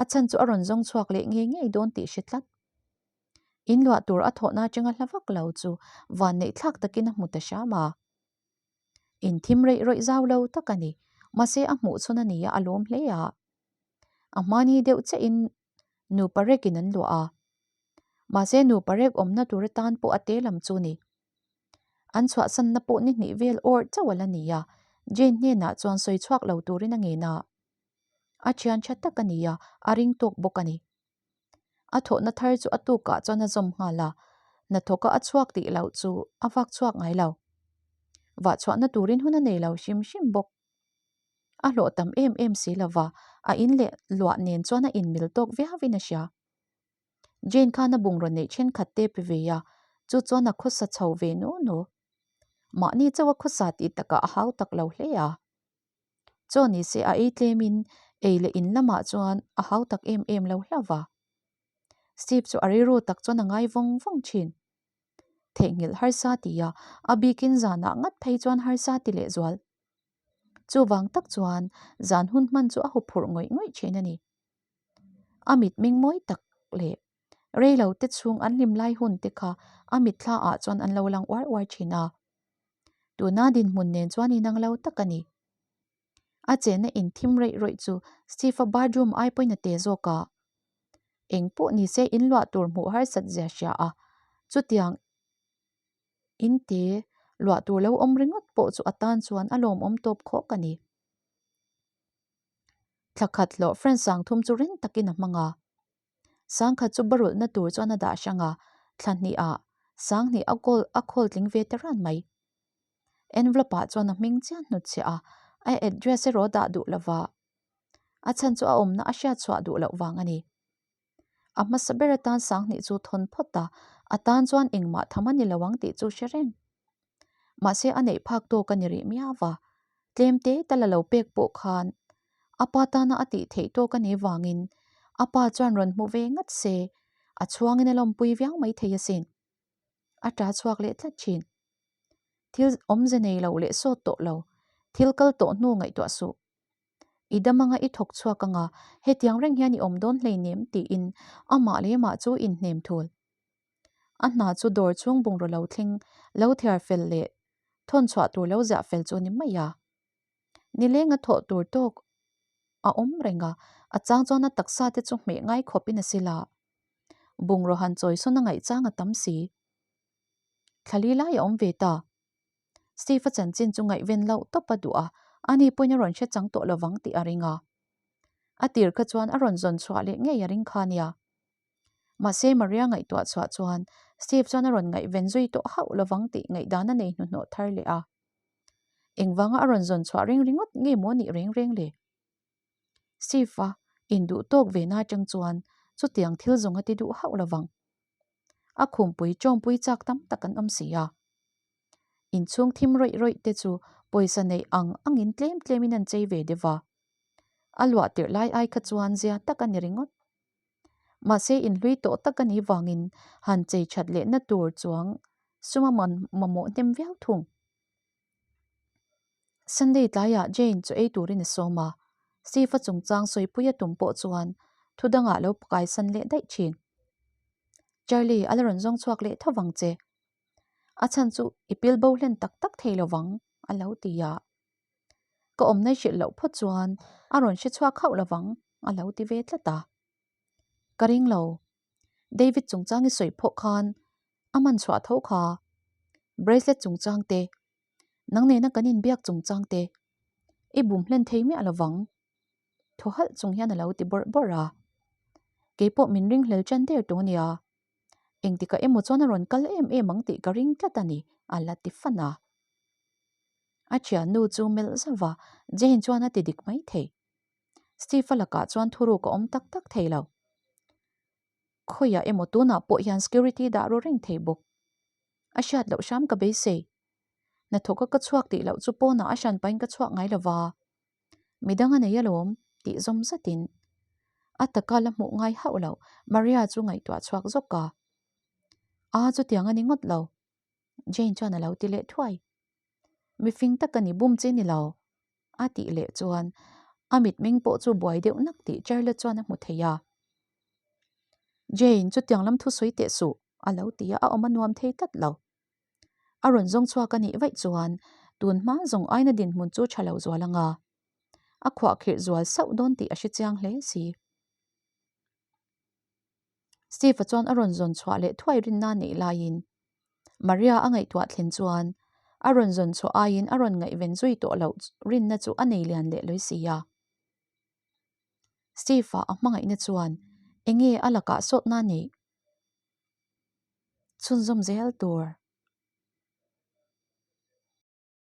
A chhan chu a rawn zawng chhuak leh ngei ngei dawn tih hre tlat. In luah tur a thawhna atanga hla vak lo chu vanneih thlak takin a hmu ta hram a. In thim reih rawih zau lo tak a ni, mahse a hmuh chhun a ni a, a lawm hle a. A hmani deuh chiahin nupa rekin an luah a. Mahse nupa rek awmna tur atan pawh a te lam chu ni. An chhuahsanna pawh ni hnih vel awrh chauh a la ni a, Jane hnenah chuan sawi chhuak lo turin a ngen a. A thian tha tak a ni a, a ring tawk bawk a ni. A thawhna thar chu a tukah chuan a zawm nghal a, hnathawka a chhuak tih loh chu a vak chhuak ngai lo. Vah chhuahna turin hun a nei lo hrim hrim bawk. A hlawh tam em em si lova, a in leh luah nen chuan a inmil tawk viauin a hria. Jane khan a bungraw neih thenkhat te pe ve a, chu chuan a khawsa chho ve nu nu. Mahni chauh a khawsa tih takah a hau tak lo hle a. Chaw ni se a ei tlemin ei leh in lamah chuan a hau tak em em lo hlauh va. Steve chu a rilru tak chuan a ngai vawng vawng thin. Theihnghilh harsa ti a, a bikin zanah ngat phei chuan harsa ti leh zual. Chuvang tak chuan zan hun hman chu a huphurh ngawih ngawih thin a ni. A mitmeng mawi tak leh reilo te chhung an hlim lai hun te kha a mitthla ah chuan an lo lang uar uar thin a. Tuna dinhmun nen chuan inang lo tak a ni. A chenna inthim reih rawih chu Steve-a bathroom ai pawhin a te zawk a. Eng pawh ni se inluah tur hmuh harsat zia hria a, chutiang inte luah tur lo awm ringawt pawh chu a tan chuan a lawmawm tawp khawk a ni. Thla khat hlawh friend sangthum chu ring takin a hmang a. Sangkhat chu barulhna tur chuan a dah hrang a, thla hnihah Sanghnih a kawl a khawl tling ve ta ran mai. Envelope ah chuan a hming chiah hnutchhiah a, a address erawh dah duh lova a chhan chu a awmna a hriat chhuah duh loh vang a ni. A hmasa ber atan Sanghnih chu thawn phawt a, a tan chuan engmah tham a ni lo ang tih chu hre reng. Mahse a neih phak tawk a ni rih miau va, tlem te tal a lo pek pawh khan a pa tana a tih theih tawk a nih vangin a pa chuan rawn hmu ve ngat se a chhuangin a lawmpui viau mai thei asin. A ta chhuak leh tlat thin. Thil awmze nei lo leh sawt tawh lo, thil kal tawh hnu ngaihtuah suh. I dam anga i thawk chhuak anga hetiang reng hian i awm dawn hleinem tiin amah leh amah chu inhnem thul. A hna chu dawr chhung bungraw lo thleng, lo thiar fel leh thawn chhuah tur lo ziah fel chu a ni mai a. Nileng a thawh tur tawk a awm reng a, a chang chuan a taksa te chu hmeh ngai khawpin a sil a. Bungraw han chawi sawn a ngaih chang a tam si. Thlali lai a awm ve ta. Steve-a chanchin chu ngaihven loh tawp a duh a, ani pawhin a rawn hre chang tawh lovang tih a ring a. A tir kha chuan a rawn zawn chhuah leh ngei a ring kha nia. Mahse Maria ngaihtuah chhuah chuan Steve chuan a rawn ngaihven zui tawh hauh lovang tih ngaihdan a nei hnuhnawh thar leh a. Engvanga a rawn zawn chhuah reng ringawt nge maw nih reng reng le? Steve-a induh tawk ve na atang chuan chutiang thil zawng a ti duh hauh lovang. A khumpui tawmpui chak tam tak an awm si a. Inchhung thim rawih rawih te chu pawisa neih ang angin tlem tlemin an chei ve deuh va. A luah tirh lai ai kha chuan zia tak a ni ringawt. Mahse inhlui tawh tak a nih vangin han chei that lehna tur chuang sum a mamawh hnem viau thung. Sunday tlaiah Jane chu ei turin a sawm a, Steve-a chungchang sawipui a tum pawh chuan thu dangah lo pakaisan leh daih thin. Charlie, a la rawn zawng chhuak leh tho vang che. A chhan chu i pil bo hlen tak tak thei lo vang, a lo ti a. Ka awmna i hrilh loh phawt chuan a rawn hre chhuak hauh lo vang, a lo ti ve tlat a. Ka ring lo. David chungchang i sawi phawh khan a man chhuah tho kha. Bracelet chungchang te, nang nena kan inbiak chungchang te i bum hlen thei miah lo vang. Thaw halh chung hian a lo ti bawrh bawrh a. Keipawh min ringhlel ṭan der tawh a nia. Engtikah emaw chuan a rawn kal em em ang tih ka ring tlat a ni, a la ti fan a. A thiannu chu melh zauh va, Jane chuan a ti dik mai thei. Steve-a lakah chuan thuruk a awm tak tak thei lo. Khawiah emaw tunah pawh hian security dah ru reng thei bawk. A hriat loh hram ka beisei. Hnathawka ka chhuak tih loh chu pawnah a hran pahin ka chhuak ngai lo va. Midang a nei alawm tih zawm zatin a taka la hmuh ngai hauh loh Maria chu ngaihtuah chhuak zawk a. A chutiang a ni ngawt lo. Jane chuan a lo ti leh thuai. Mifing tak a ni bum chi ni lo a tih leh chuan a mitmeng pawh chu buai deuh nak tih Charlotte chuan a hmu thei a. Jane chutiang lam thusawi teh suh a lo ti a, a awm a nuam thei tlat lo. A rawn zawng chhuak a nih vaih chuan tun hma zawng aina dinhmun chu tha lo zual anga a khuahkhirh zual sauh dawn tih a hre chiang hle si. Steve-a chuan a rawn zawn chhuah leh thuai rinna neih laiin Maria a ngaihtuah thlen chuan a rawn zawn chhuah aiin a rawn ngaihven zui tawh loh rinna chu a nei lian leh lawi si a. Steve-a a hmangaihna chuan enge a lakah sawtna neih chhunzawm zel tur?